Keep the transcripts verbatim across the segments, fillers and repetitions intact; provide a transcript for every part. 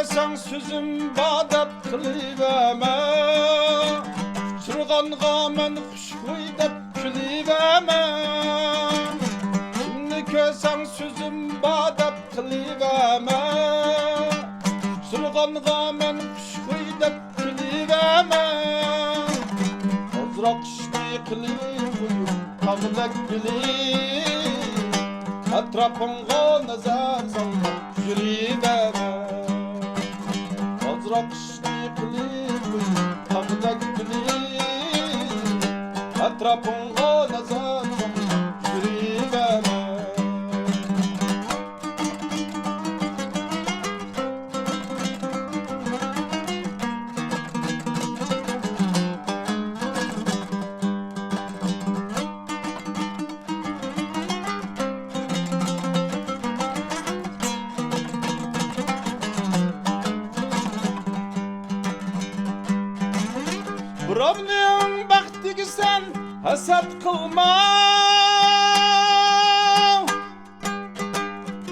ساڭا سۆزۈم بار دەپ قىلىۋەرمە، ئۇچرىغانغا مەن خۇشخۇي دەپ كۈلىۋەرمە. كىمنى كۆرسەڭ سۆزۈم بار دەپ قىلىۋەرمە، ئۇچرىغانغا مەن خۇشخۇي دەپ كۈلىۋەرمە. ئازراق ئىشنى قىلىپ قويۇپ، تاغدەك بىلىپ، ئەتراپىڭغا نەزەر سالماي يۈرۈۋەرمە. ئازراق ئىشنى قىلىپ قويۇپ، تاغدەك بىلىپ، ئەتراپىڭغا نەزەر سالماي يۈرۈۋەرمە. بىراۋنىڭ بەختىگە سەن ھەسەت قىلما.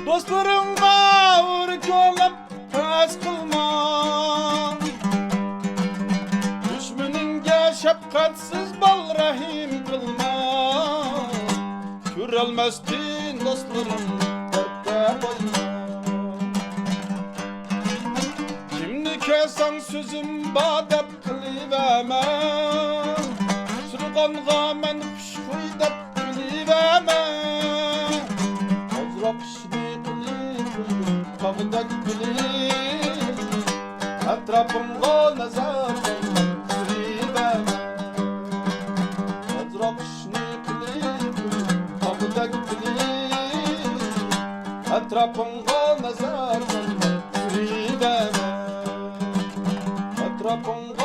دوستلىرىڭغا ئۇر كۆرۈپ ھەۋەس قىلما. دۈشمىنىڭگە شەپقەتسىز بال رەھىم قىلما. كۆرەلمەستىن دوستلىرىڭ دەردتە قويما. كىمنى كۆرسەڭ سۆزۈم بار دەپ قىلىۋەرمە. ئۇچرىغانغا مەن خۇشخۇي دەپ كۈلىۋەرمە. ئازراق ئىشنى قىلىپ قويدۇم، تاغدەك بىلىپ. ئەتراپىڭغا نەزەر سالماي يۈرۈۋەرمە. ئازراق ئىشنى قىلىپ قويدۇم، تاغدەك بىلىپ. ئەتراپىڭغا نەزەر سالماي يۈرۈۋەرمە. ئەتراپىڭغا